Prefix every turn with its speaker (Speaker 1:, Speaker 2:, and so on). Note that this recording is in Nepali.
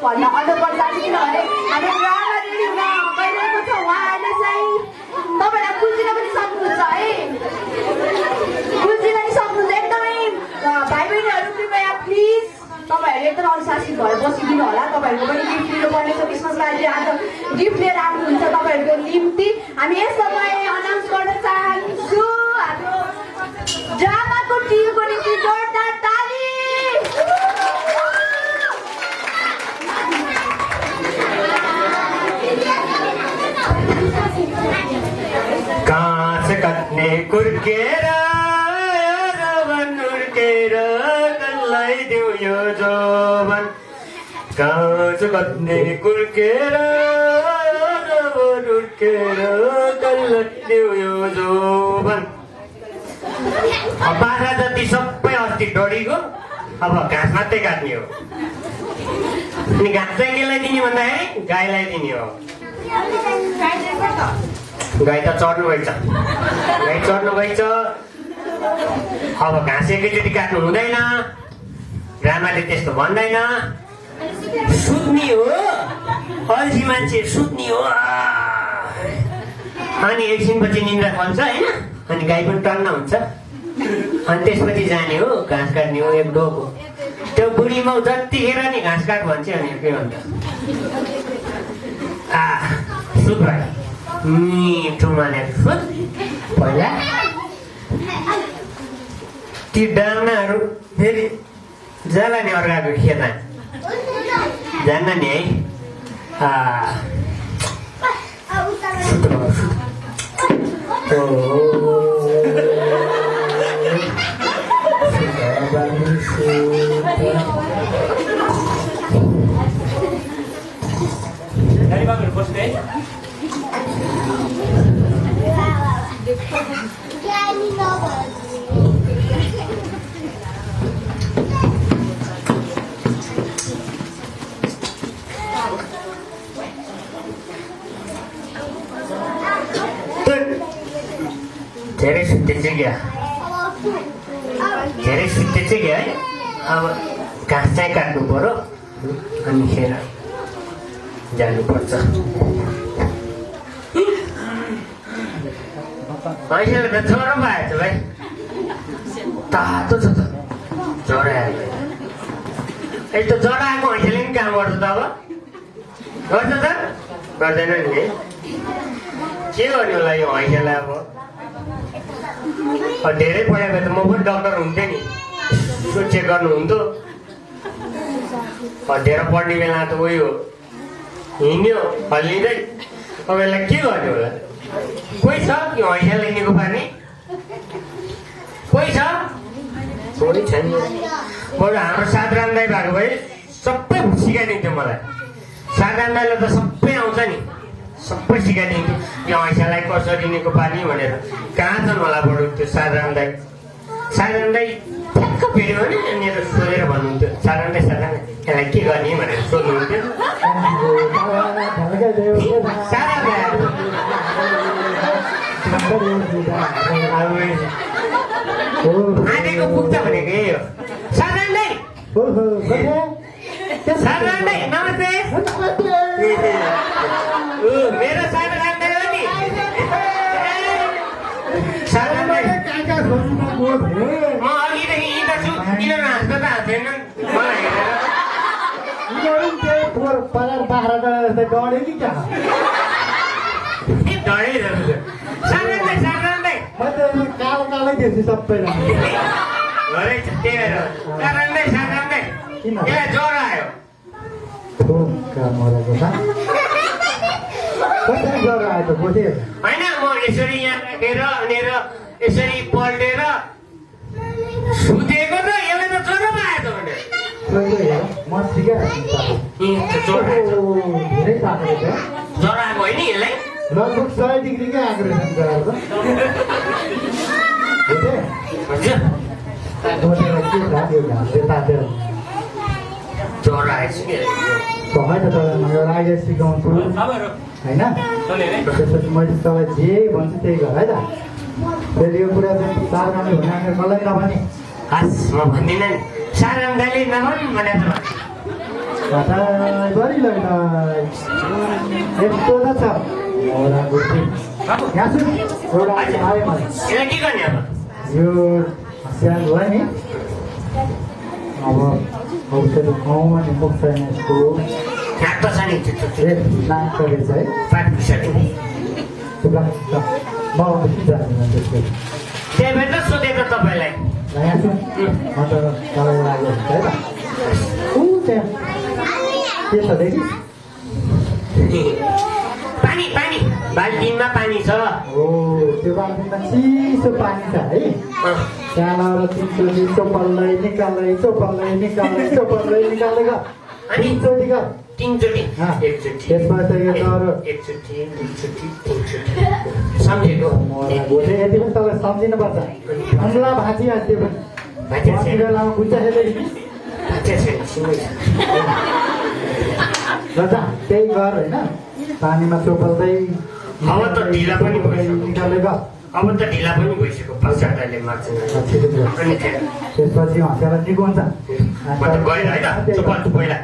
Speaker 1: भन्न अनुरोध गर्छु किनभने हामी ड्रामा रेडी हुन गइरहेको छ। उहाँहरूले चाहिँ तपाईँहरूलाई बुझ्न पनि सक्नुहुन्छ है, बुझ्न पनि सक्नुहुन्छ। एकदमै भाइ बहिनीहरू कृपया प्लिज तपाईँहरू एकदम अनुशासित भएर बसिदिनु होला। तपाईँहरूको पनि गिफ्ट लिनुपर्ने छ, क्रिसमसमा अहिले आज गिफ्ट लिएर आउनुहुन्छ तपाईँहरूको निम्ति। हामी यस समय अनाउन्स गर्न चाहन्छु हाम्रो ड्रामाको टिमको निम्ति जोरदार ताली।
Speaker 2: काँच कट्ने कुर्केर रवन उर्केर कसलाई दिउ यो जोवन। काँच कट्ने कुर्केर रवन उर्केर कसलाई दिउ यो जोवन। बाख्रा जति सबै अस्ति डढीको अब घाँस मात्रै काट्ने हो। अनि घाँस चाहिँ केलाई दिने भन्दाखेरि गाईलाई दिने हो। गाई त चढ्नु गएछ, गाई चढ्नु गएछ। अब घाँस एकैचोटि काट्नु हुँदैन, ड्रामाले त्यस्तो भन्दैन। सुत्ने हो, अल्छी मान्छे सुत्ने हो। अनि एकछिनपछि निन्द्रा खन्छ होइन, अनि गाई पनि टन्न हुन्छ। अनि त्यसपछि जाने हो घाँस काट्ने हो एक डोको। त्यो बुढी माउ जतिखेर नि घाँस काट भन्छ अनि के भन्छ सुत भाइ मिठो मानेर सुत। पहिला ती डाँडाहरू फेरि जाला नि अर्काको खेतमा जान्न नि है। धेरै सुत्दैछ क्या, धेरै सुत्दैछ क्या है। अब घाँस चाहिँ काट्नु पर्यो अनि खेर जानुपर्छ। अहिले त ज्वरो भयो भाइ, तातो छ त ज्वरो आयो। अहिले त ज्वरो आएको हैँसेले पनि काम गर्छ त, अब गर्छ त गर्दैन नि है। के गर्नु होला यो हैँसेलाई अब धेरै पढायो भने त म पनि डक्टर हुन्थेँ नि, यसो चेक गर्नुहुन्थ्यो। धेरै पढ्ने बेला त उयो हिँड्यो हल्लिँदै। अब यसलाई के गर्नु होला? कोही छ कि हैँसेलाई निको पार्ने? कोही छ? कोही छैन। बरु हाम्रो साधारण दाइ भएको भए सबै सिकाइदिन्थ्यो मलाई। साधारण दाइलाई त सबै आउँछ नि, सबै सिकाइदिन्थ्यो यो हैँसालाई कसरी निको पार्ने भनेर। कहाँ छन् होला बरु त्यो साधारण दाइ? साधारण दाइ ठ्याक्क फेरि भने यहाँनिर सोधेर भन्नुहुन्थ्यो साधारण दाइ यसलाई के गर्ने भनेर सोध्नुहुन्थ्यो। आँटेको पुग्छ भनेको यही हो। साधारण दाइ, साधारण दाइ नमस्ते। मेरो साधारण दाइ हो नि। साधारण दाइ म अघिदेखि हिँड्दैछु, किन हाँस्दा त हाँस्दैनन् मलाई हेरेर। साधारण दाइ, साधारण दाइ साधारण दाइ, साधारण दाइ यसलाई ज्वरो आयो। होइन म यसरी यहाँ राखेर अनि यसरी पल्टेर सुतेको त यसलाई त ज्वरो आयो त भने ज्वरो आएको होइन यसलाई।
Speaker 3: लगभग 100 डिग्रीकै आएको रहेछ
Speaker 2: ज्वरो आएछ कि
Speaker 3: समय त तपाईँलाई एउटा आइडिया सिकाउँछु होइन। त्यसपछि मैले तपाईँलाई जे भन्छु त्यही गर है त। फेरि यो कुरा चाहिँ साधारण हुने कसलाई नभने
Speaker 2: हस् म भन्दिनँ नि। साधारण दाइले नभन् भनेर
Speaker 3: घटाइ गरिलै त यस्तो त छ एउटा गुठी यहाँ छु एउटा आयो मलाई
Speaker 2: यसलाई के गर्ने अब
Speaker 3: यो स्याहार भयो नि अब औषधी गाउँमा नि मुख छैन यसको
Speaker 2: नाक त छ नि
Speaker 3: ए नाक रहेछ है
Speaker 2: पाठ पुछाएको
Speaker 3: ल म के जान्दिनँ त्यसको
Speaker 2: त्यही भएर त सोधेको तपाईँलाई
Speaker 3: यहाँ छु म त तपाईँलाई लाग्यो है त ऊ त्यहाँ के छ देखि
Speaker 2: पानी पानी बाल्टिनमा पानी छ
Speaker 3: हो त्यो बाल्टिनमा चिसो पानी छ है त्यहाँबाट तिनचोटि चोपल्दै निकाल्दै ग तिनचोटि ग
Speaker 2: तिनचोटि
Speaker 3: त्यसपछि यो डह्रो
Speaker 2: एकचोटि दुईचोटि तिनचोटि सम्झेको
Speaker 3: भोलि यति पनि तपाईँ सम्झिनुपर्छ अम्ला भाँचिहाल्छ त्यो पनि बस्ती बेलामा बुझ्छ यसरी र जा त्यही गर होइन पानीमा चोपल्दै
Speaker 2: अब त ढिला पनि भइसक्यो
Speaker 3: निकालेर
Speaker 2: अब त ढिला पनि भइसक्यो पश्चातले मार्छ अनि
Speaker 3: त्यसपछि हँसियालाई निको हुन्छ
Speaker 2: म त गएर है त चोपल पहिला